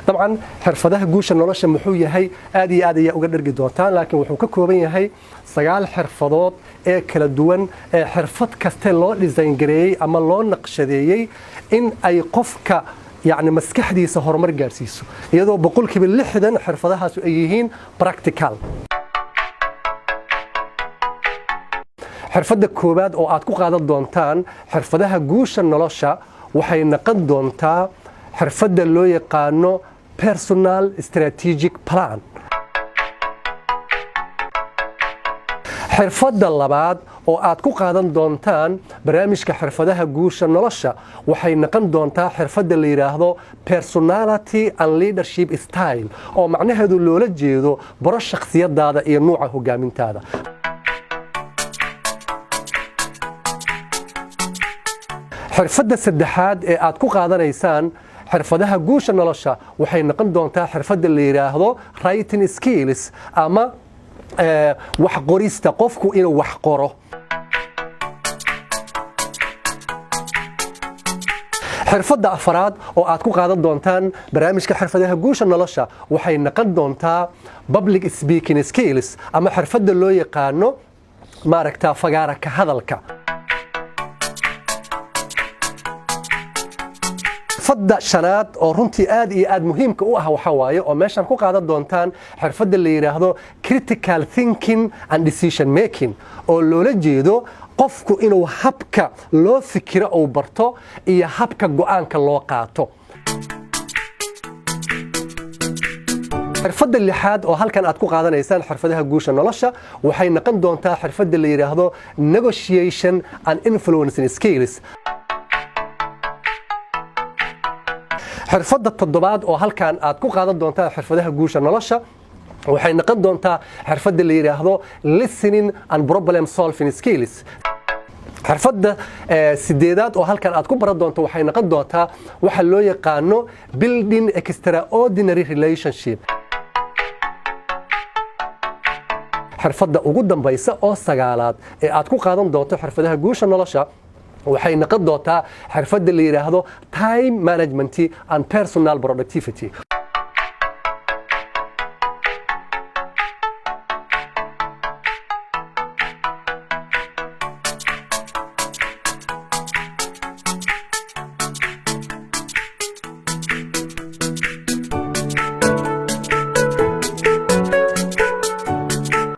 Dabcan, xirfadaha guusha nolosha muxuu yahay? Aad iyo aad ayaa uga dhergi doontaan, laakiin wuxuu ka kooban yahay 9 xirfadood ee kala duwan, ee xirfad kaste loo design gareeyey ama loo naqshadeeyey in ay qofka, yacni, maskaxdiisa horumar gaarsiiso, iyadoo 60% xirfadahaasu ay yihiin practical. Xirfadda koowaad oo aad ku qaadan doontaan xirfadaha guusha nolosha waxay noqon doontaa xirfadda loo yaqaano personal strategic plan. Xirfadda labaad oo aad ku qaadan doontaan barnaamijka xirfadaha guusha nolosha waxay noqon doontaa xirfadda la yidhaahdo personality and leadership style, oo macnaheedu loola jeedo baro shakhsiyadaada iyo nuuca hogaamintaada. Xirfadda saddexaad ee aad ku qaadanaysaan xirfadaha guusha nolosha waxay noqon doontaa xirfadda la yidhaahdo writing skills ama wax qorista, qofku inuu wax qoro. Xirfadda afaraad oo aad ku qaadan doontaan barnaamijka xirfadaha guusha nolosha waxay noqon doontaa public speaking skills ama xirfadda loo yaqaano, maaragta, fagaara ka hadalka. Xirfadda shanaad oo runtii aad iyo aad muhiimka u ah waxaa waaye, oo meeshan ku qaadan doontaan, xirfadda la yidhaahdo critical thinking and decision making, oo loola jeedo qofku inuu habka loo fikiro uu barto iyo habka go'aanka loo qaato. Xirfadda lixaad oo halkan aad ku qaadanaysaan xirfadaha guusha nolosha waxay noqon doontaa xirfadda la yidhaahdo negotiation and influencing skills. Xirfadda toddobaad oo halkan aad ku qaadan doontaan xirfadaha guusha nolosha waxay noqon doontaa xirfadda la yidhaahdo listening and problem solving skills. Xirfadda sideedaad oo halkan aad ku baran doonto waxay noqon doontaa waxa loo yaqaano building extraordinary relationship. Xirfadda ugu dambaysa oo sagaalaad ee aad ku qaadan doonto xirfadaha guusha nolosha waxay noqon doontaa xirfadda la yidhaahdo time management and personal productivity.